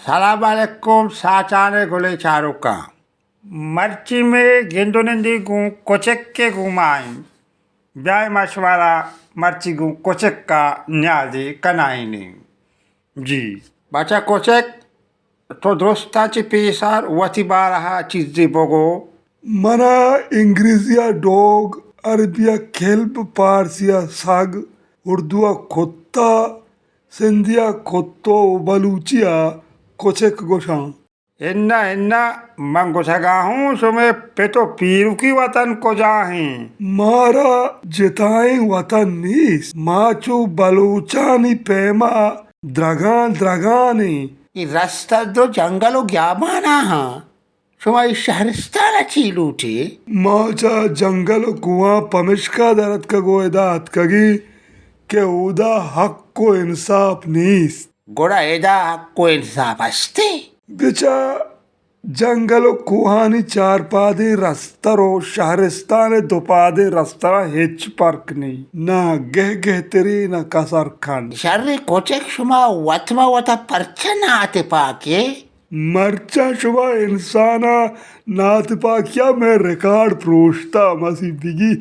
سلام علیکم ساچان ءِ گلیں چاروکاں۔ مرچی مئے گند ءُ نندی گوں کچک ءِ گوما ایں۔ بیائے ما شمارا مرچی گوں کچک ءَ نیادے کنائینیں۔ جی۔ بچا کچک، تو درستاں چہ پیسر وتی بارہ ءَ چیزے بگو۔ من ءَ انگریزی ءَ ڈوگ، عربی ءَ کلب، پارسی ءَ سگ، اردو ءَ کتا، سندھی ءَ کتو ءُ بلوچی ءَ کچک گوشاں۔ اناں، اناں، من گوشگ ءَ اوں، شمئے پت ءُ پیرکی وطن کجا ایں؟ مارا جتائیں وطن نیست۔ ما چو بلوچانی پیما درگاں درگان ایں۔ اے رستر ءُ جنگل ءُ گیابان ءَ آں۔ شما اے شہرستان ءَ چی لوٹ ئے؟ ما چہ جنگل ءُ کوہاں پمشکا در اتکگ ءُ ادا اتکگ ایں کہ اودا حق ءُ انصاف نیست۔ گڑا ادا حق ءُ انصاف است ایں؟ بچار، جنگل ءُ کوہانی چارپادیں رستر ءُ شہرستان ءِ دوپادیں رستراں ہچ پرک نئیں۔ نہ گہگہتری، نہ کسر کنڈ۔ شریں کچک، شما وت ماں وت ءَ پرچا ناتپاک ئے؟ مرچاں شما انسان ءَ ناتپاکی ءَ مئے ریکارڈ پروشتہ، مسی بگی۔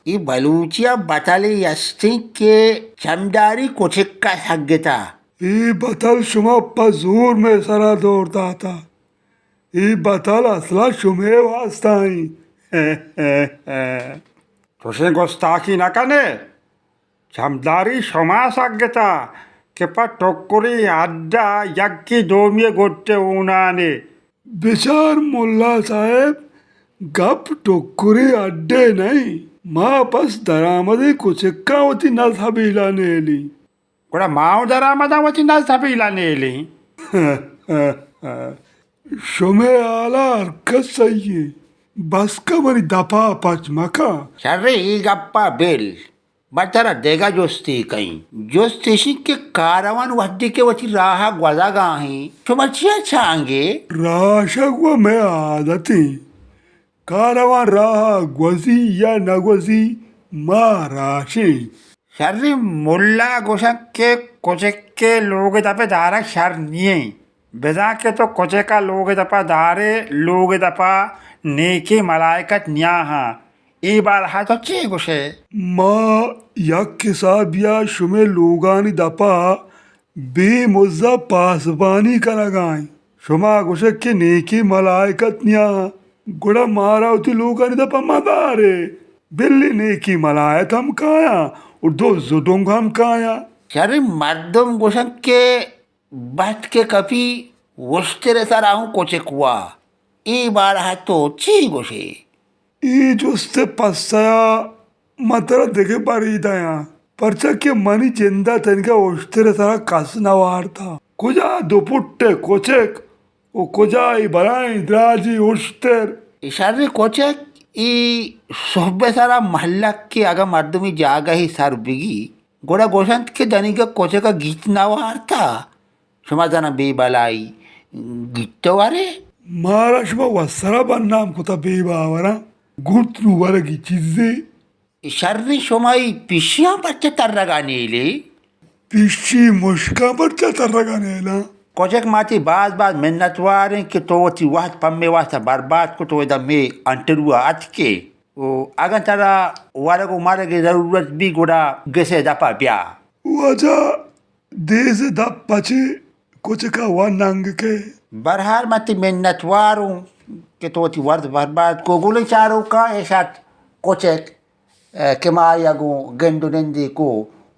اے بلوچی ءَ بتلے است ایں کہ چمداری کچک ءَ سگتہ۔ اے بتل شما پہ زور مئے سرا دور داتہ۔ اے بتل اصلا شمئے واستا ایں۔ چوشیں گستاکی نہ کن ئے۔ چمداری شما سگتہ کہ پہ ٹکری ہڈ ءَ یکے دومی ءِ گٹ ءِ ہونان ئے۔ بچار ملا صاحب، گپ ٹکری ہڈ ءِ نہ ایں۔ ما پس درآمدیں کچکاں وتی نز ہبیل ءَ نیلیں۔ گڑا ما اوں درآمداں وتی نز ہبیل ءَ نیلیں۔ شمئے ہال ءَ ہرکس سہی ایں۔ بس کن، منی دپ ءَ پچ مکن۔ شریں، اے گپ ءَ بل۔ من ترا دگہ جستے کئیں۔ جست ایش ایں کہ کاروان وھدے کہ وتی راہ ءَ گوزگ ءَ ایں، شما چیا چانگ ئے؟ راشگ وَ مئے عادت ایں۔ کاروان راہ ءَ گوزی یا نہ گوزی، ما راشیں۔ شریں، ملا گوشنت کہ کچک ءِ لوگ ءِ دپ ءَ دارگ شر نئیں۔ بزاں کہ تو کچک ءَ لوگ ءِ دپ ءَ دار ئے، لوگ ءِ دپ ءَ نیکیں ملائکت نیاہاں۔ اے بارہ ءَ تو چے گوش ئے؟ ما یک حسابے ءَ شمئے لوگانی دپ ءَ بے مز ءَ پاسبانی کنگ ءَ ایں۔ شما گوش ئے کہ نیکیں ملائکت نیاہاں، گڑا مارا وتی لوگانی دپ ءَ مدار ئے۔ بلے نیکیں ملائکت ہم کایاں ءُ دز ءُ ڈنگ ہم کایاں۔ شریں، مردم گوشنت کہ بتک ءَ کپی، اشتر ءِ سرا اوں کچک وا۔ اے بارہ ءَ تو چے گوش ئے؟ اے جست ءِ پسہ ءَ من ترا دگہ برے دیاں، پرچا کہ منی جند ءَ تنیگہ اشتر ءِ سرا کس نہ وارتہ۔ کجا دو پٹ ءِ کچک ءُ کجا اے بلاہیں دراجیں اشتر۔ اے شریں کچک، اے سہب ءِ سرا مہلک کہ اگاں مردمے جاگہے سر بگی، گڑا گوشنت کہ دنیگہ کچک ءَ گیت نہ وارتہ۔ شما زاناں بے بلائی گیت ءَ ورے؟ مارا شما وسرا بدنام کتہ بے باوراں۔ گڑت نوں ورگی چیزے۔ شریں، شما اے پشیاں پرچا ترگ ءَ نیل ئے؟ پشی مشکاں پرچا ترگ ءَ نیلاں؟ کچک، ما تئی باز باز منتوار ایں کہ تو وتی وھد پہ مئے واستا برباد کت ءُ ادا مئے انٹرویو ءَ اتک ئے۔ ءُ اگاں ترا ورگ ءُ مرگ ءِ ضرورت بی، گڑا گس ءِ دپ ءَ بیا۔ واجہ، دیز ءِ دپ پچے، کچک ءَ وا ننگ کئے۔ بہرحال، من تئی منتوار اوں کہ تو وتی وھد برباد کو۔ گلیں چاروکاں، ایش ات کچک، ءَ، کہ ما آئی ءَ گوں گند ءُ نندے کو۔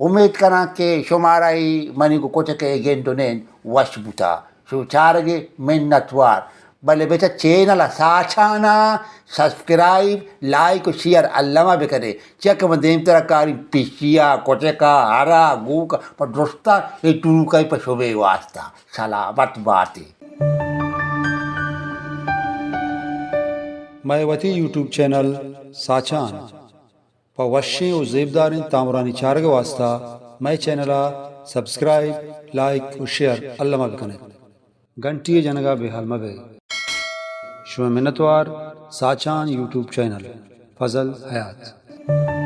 امیت کناں کہ شمارا اے منی گوں کچک ءِ گند ءُ نند وش بوتہ۔ شو چارگ ءِ منتوار۔ بلے بچار چینل ءَ ساچان ءَ سبسکرائب، لائک ءُ شیئر الما بکن ئے۔ چیا کہ من دیمترا کاریں پشی ءَ، کچک ءَ، ہر ءَ، گوک ءَ، پہ درستاں اے ٹوروکائی پہ شمے واستا۔ سلامت بات ئے۔ مئے وتی یوٹیوب چینل ساچان پہ وشیں ءُ زیبداریں تامرانی چارگ ءِ واستا مئے چینل ءَ سبسکرائب، لائک ءُ شیئر الما بکن ات۔ گھنٹی ءِ جنگ ءَ بے ھال مہ بئے۔ شمئے منتوار، ساچان یوٹیوب چینل، فضل حیات۔